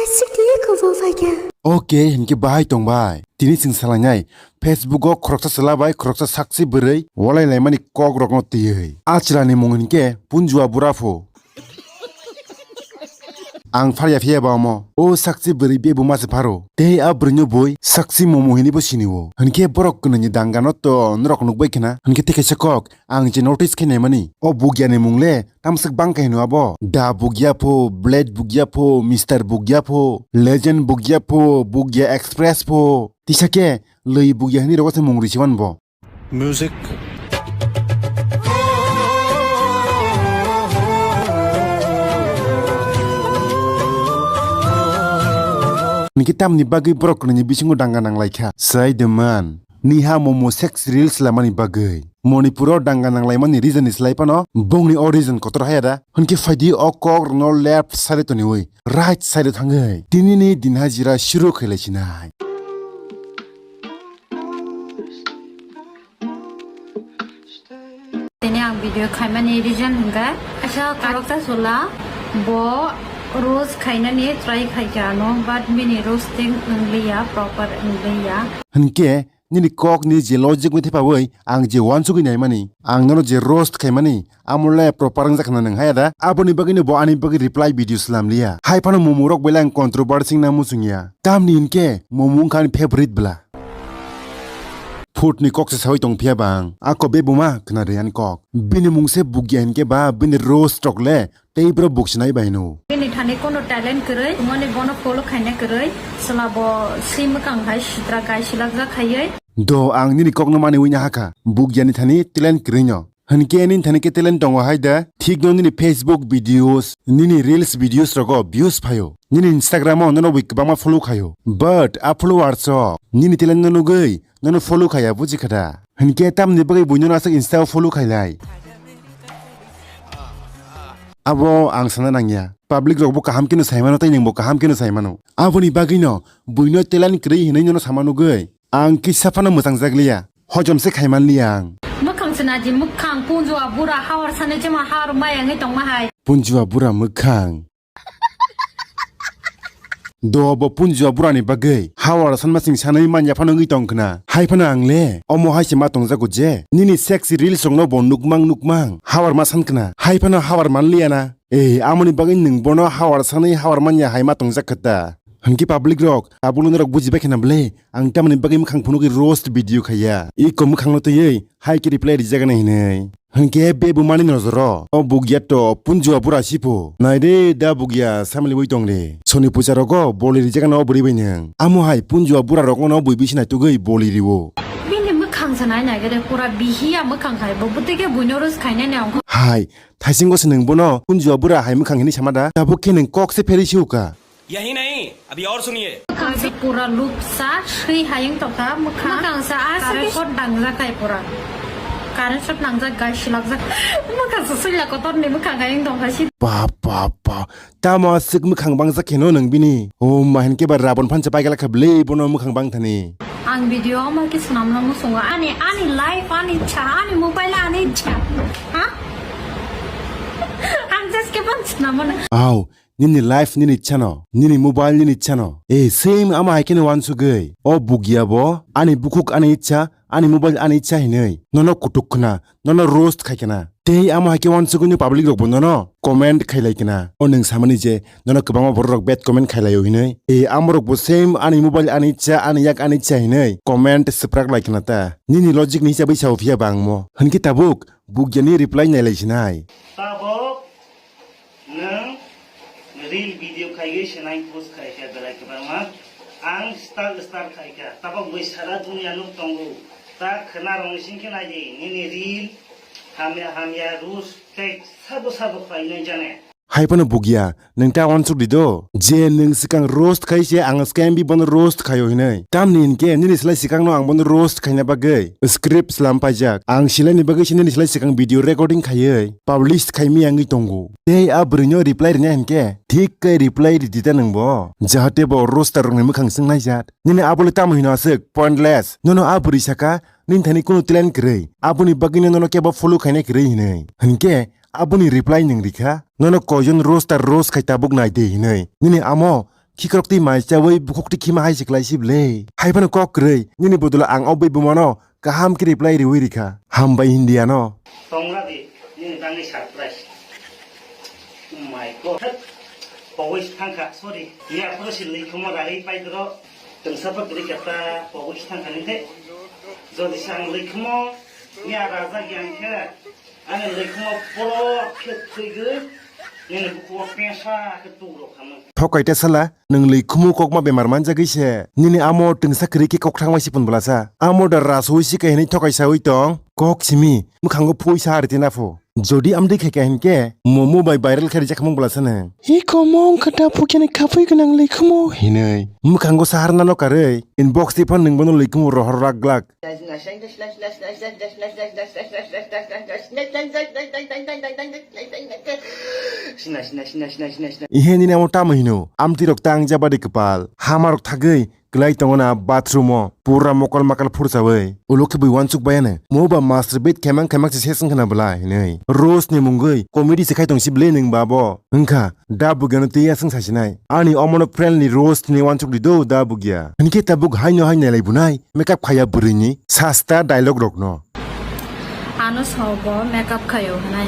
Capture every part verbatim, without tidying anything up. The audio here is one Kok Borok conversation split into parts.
Sikti kubo phaikha. Okay, hinkhe bahai tongbai. Tini chwng salainai Facebook o khoroksa chwla bai khoroksa sakchi bwrwi walai laimani kok rokno twiwi. A chwla ni mung hinkhe Punjua Bura pho. Ang pharya phiya ba omo. O sakchi bwrwi bebuma se pharo. Tei a bwrwino bui sakchi momo hinwi bo sinio. Hinkhe borok kwnwi ni dangano to norok nukbai khna. Hinkhe tei kaisa kok ang je notice khe naimani. O bugya ni mung le tamswk bang khe hino abo. Da bugya pho, Blade bugya pho, Mister bugya pho, Legend bugya pho, Bugya Express pho. Tisa khe lwi bugya hinwi rogo se mung risi wan bo. Music. Niki tamni bagwi borok kwnwi ni bisingo danga nang lai kha. Sai de man. Niha momo sex reels lamani bagwi. Manipuro danga nang laimani reason ni slai phano bongni o reason kotor haya da. Hwnkhe phaidi o kok rwno left side toniwi right side thangwi. Tini ni din hajira shuru khailai sinai. Tini ang video khaimani reason hwnkhe, kaisa khoroksa chwla bo roast khainani try khaikha ano, but bini roasting wngliya, proper wngliya. Hwnkhe nini kokni je logic bai thepawi ang je uansugwi naimani, ang nono je roast khaimani, amo le proper wngjak hwnna nwng haya da? Aboni bagwino bo ani bagwi reply video slam liya. Hai phano mumurok belai ang controversy wngna muchungya. Tamni hinkhe momo wngkha ani favorite bwla. Food ni kok se sawi tong phiya bang. Ako bebuma khna re ani kok. Bini mung se bugya hinkhe ba bini roast rok le tei bro buk sinai bai no. Bini thani kono talent kwrwi, moni bono follow khaina kwrwi, chwla bo si mwkhang hai sitra gai silak jak khaiwi. Do ang nini kokno mani wina hakha. Bugya ni thani talent kwrwi no. Hinkhe nini thani khe talent tongo hai da? Thik no nini Facebook videos, nini reels videos rogo views phaio. Nini Instagram o nono bui kwbangma follow khaio. But a followers o nini talent no nugwi nono follow khaiya buji kha da? Hinkhe tamni bagwi bui nono aswk Insta o follow khailai? Abo ang sana nangya. Public rok bo kaham khe no sai mano tei nwng bo kaham khe no sai mano. Aboni bagwi no bui no talent kwrwi hinwi nono sama nugwi ang kisa phano mwchang jak liya. Hojom se khai man liya ang. Mwkhang se naji mwkhang, Punjua bura hawar sani chema hawar maya wngwi tongma hai. Punjua bura mwkhang. Do bo Punjua burani bagwi hawar sanma sing sanwi manya phano wngwi tong khna. Hai phano ang le omo hai se ma tongjago je nini sexy reels rokno bo nukmang nukmang hawar ma san khna. Hai phano hawar man liya na. Ei, amoni bagwi nwng bono hawar sanwi hawar manya hai ma tongjak kha ta? Hinkhe public rok, tabukno norok bujibai khna bwle, ang tamoni bagwi mwkhang phunugwi roast video khaiya. Iko mwkhangno twiwi hai khe reply rijak ani hinwi. Hinkhe bebumani nojoro o bugya to Punjua bura sipho. Nai de da bugya samliwi tong de. Soni puja rogo boli rijak ano bwrwi bai nwng. Amo hai Punjua bura rokno bui bisi naitugwi boli riwo. Bini mwkhang se nai nai gede pura bihiya mwkhang hai bo bwtwi khe buino roast khainani ang. Hai, Thaisingo se nwng bono Punjua bura hai mwkhang hinwi sama da? Tabuk khe nwng kok se pherwi si uka. यही नहीं, अभी और सुनिए। Mwkhang se pura lupsa, swi hayung tokha mwkhang. Mwkhang se aswk current shot dangjak hai pura. Current shot nangjak gai silakjak. Mwkhang se swila kotor ni mwkhang hayung tongkha si. Ba, ba, ba. Tamo aswk mwkhang bangjak kheno nwng bini? O ma hinkhe ba Rabon phansa paigala kha bwle bono mwkhang bangthani. Ang video omo khe swnamna muchungo. Ani, ani life, ani ichha, ani mobile, ani ichha. Ha? Ang just khe bang swnamano. Au, nini life nini ichhano, nini mobile nini ichhano. Eh, same ama hai kheno uansugwi. O bugya bo, ani bukhuk ani ichha, ani mobile ani ichha hinwi. Nono kutuk khna, nono roast khai khna. Tei amo hai khe uansugwino public rok bo nono comment khailai khna. O nwng samani je nono kwbangma borok rok bad comment khailaio hinwi. E amo rok bo same ani mobile ani ichha, ani yak ani ichha hinwi comment swprak lai khna ta. Nini logic ni hisabwi sao phiya bangmo. Hinkhe tabuk bugya ni reply nailai sinai. Tabuk nwng reel video khaiwi se nine post khai kha belai kwbangma. Ang star star khai kha. Tabuk bui sara dunia nuk tongo. Ta khwna rong sing khe nai di, nini reel hamya hamya roast tei sabo sabo khlai nai jane. Hai phano bugya, nwng ta uansuk di do, je nwng swkang roast khai se ang skembi bono roast khaio hinwi. Tamni hinkhe nini slai swkangno ang bono roast khaina bagwi script slam paijak. Ang silaini bagwi se nini slai swkang video recording khaiwi publish khai mi wngwi tongo. Tei a bwrwino reply rwna hinkhe thik khe reply ridi ta nwng bo. Jahate bo roaster rokni mwkhang swng naijak. Nini abo le tamo hino aswk pointless. Nono a bwrwi saka, nini thani kunu talent kwrwi. Aboni bagwino nono kebo follow khaina kwrwi hinwi. Hinkhe aboni reply nwng rikha, nono koijon roast ta roast khai tabuk nai de hinwi. Nini amo khikrok twi mai chawi bukhuk twi khima hai se kwlai si bwle. Hai phano kok kwrwi, nini bodolo ang o bui bumano kaham khe reply riwi rikha. Hambai India no. Tongra di, nini tangni surprise. Oh my God. Pogwi thangkha, sorry. Ni aphuru si lwi khumo ragwi paidoro. Tengsa pa kwrwi khe ta pogwi thangkha ni khe. Jodi sang lwi khumo, ni a raja gyang khe. Ani lwi khumo poro khe thwigwi. Nini bukhuo pensa khe tugrok khamwi. Thokai ta sala. Nwng lwi khumu kokma bemar manjagwi se. Nini amo twngsa kwrwi khe kok thangmai si pun bwlasa. Amo da rasui si kahinwi thokai saui tong. Kok simi, mwkhango phuisa ari tina pho. Jodi amtwi khai kha hinkhe, momo bai viral khe rijak mung bwlasa nwng. Hi komo wngkha da phukeni khapui gwnang lwi khumu hinwi. Mwkhango saharna no karwi, inbox twi phan nwng bono lwi khumu rohor rak glak. Ihe nini amo tamo hino, amtwi rok tang jabadi kwpal, hama rok thagwi kwlai tongo na bathroom o, pura mokol makal phurchawi, ulo khe bui uansuk bayano, mo ba masturbate khaimang khaimang se sesong khna bwlai hinwi. Rose ni mungwi comedy se khai tong si bwle nwng ba bo, wngkha da bugya no twi aswng sasinai, ani omono friendly Rose ni uansuk di do da bugya, hinkhe tabuk haino hai nailai bunai. Makeup khaiya bwrwini sasta dialogue rokno. Ano sobo makeup khaio hwnai.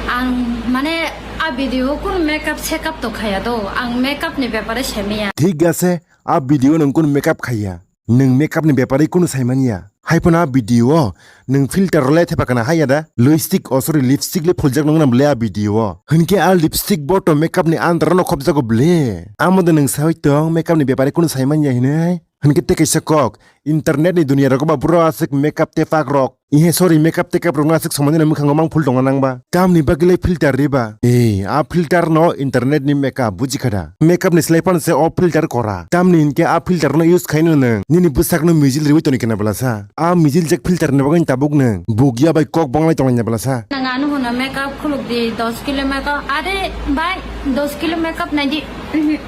Ang mane a video kun makeup setup to khaiya do. Ang makeup ni bepare semiya. Thik ase, a video nwng kun makeup khaiya. Nwng makeup ni bepare kunu saimanya. Hai phano a video o nwng filter le thepa kana haiya da. Lipstick, oh sorry, lipstick le phuljak nang nam le a video o. Hinkhe a lipstick bo to makeup ni andar no khopjago ble. Amo da nwng sawi tong makeup ni bepare kunu saimanya hinai. Hinkhe tei kaisa kok, internet ni duniya rogo ba buro aswk makeup tepak rok. Ihe sorry, makeup tekap rokno aswk somani no mwkhango mang phul tongna nangba. Tamni bagwi lai filter riba? Ei, a filter no internet ni makeup, buji kha da? Makeup ni slai phano se o filter kora. Tamni hinkhe a filter no use khaino nwng nini bwsakno mijil riwi toni kena bwlasa. A mijil jak filter ni bagwi tabuk nwng bugya bai kok bonglai tonglai na bwlasa. Nang ano hwnna makeup khuluk di, dos kilo makeup. Are bai, dos kilo makeup nai di. Mhm.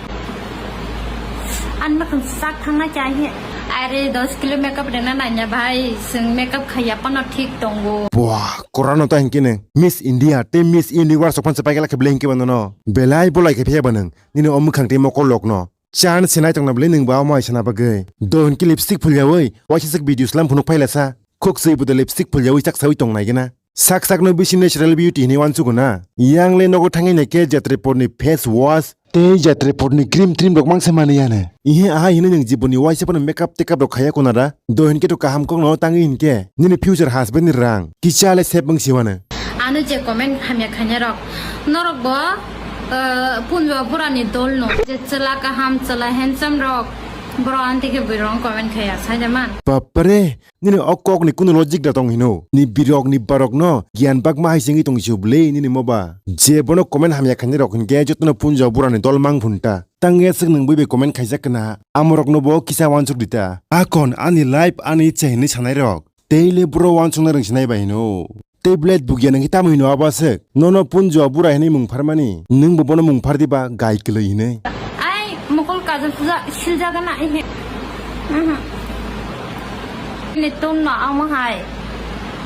Ang mwkhang sak thangna chahi. Are dos kilo makeup rena nanya bhai, sing makeup khaiya pano thik tongo. Buah, korano ta hinkhe nang Miss India tei Miss Universe okhan se paikala khe belai hinkhe bano no. Belai bolai khe phiya banang. Nini o mwkhang tei mokol lokno. Chan sinai tongna belai nang ba omo hai sana bagwi. Do hinkhe lipstick phulyawi, waisa sik video slam phunuk phailasa. Khuk swi buda lipstick phulyawi chak sawi tong nai gana. Sak sakno bisi natural beauty hinwi uansukgo na. Yang le nogo thangwi naikhe Jatripurni face wash tei Jatripurni cream trim rok mangsa manwi ano. Ihe ahai hinwi nwng jiboni waisa phano makeup tekap rok khaiya khuna da? Do hinkhe to kaham kokno tangwi hinkhe nini future husband ni rang kisa le save wng siwano. Ano je comment hamya khainai rok, norok bo, eh, punjo burani dol no. Je chwla kaham, chwla handsome rok, boro anti khe bwrwi rok comment khaiya, sai da man. Bapre, nini o kok ni kunu logic da tong hino? Ni birok ni barok no giyan bakma hai sengwi tong sio bwle nini mo ba. Je bono comment hamya khainai rok hinkhe jotono punjo burani dol mang phunta. Tang ya swk nwng bui bai comment khaijak kana, amo rokno bo kisa uansuk dita. Akon ani life ani ichha hinwi sanai rok. Tei le bro uansukna rwngsinai bai hino. Tablet bugya nang tamo hino abo aswk? Nono punjo bura hinwi mung pharmani. Nwng bo bono mung phar diba gai kwlwi hinwi. Ai, mukul kajal puja siljaga na ihe. Mhm. Ni tun no amo hai.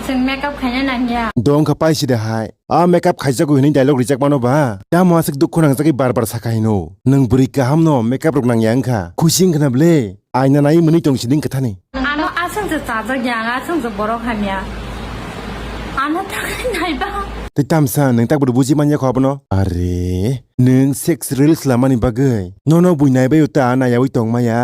Sing makeup khaina nangya. Dong kha paisi de hai. A makeup khaijago hinwi dialogue rijak mano ba? Tamo aswk dukhu nangjagwi bar bar sakha hino. Nwng bwrwi kaham no makeup rok nangya wngkha. Khusi wngkha na ble? Aina nai mwnwi tong siding kwthani. Ano aswk se chajak ya, ang aswk se borok hamya. Ano thangwi naiba. Tei tamsa nwng tak bwrwi buji manya kho abono? Are, nwng sex reels lamani bagwi nono bui naibai ta nayawi tong maya.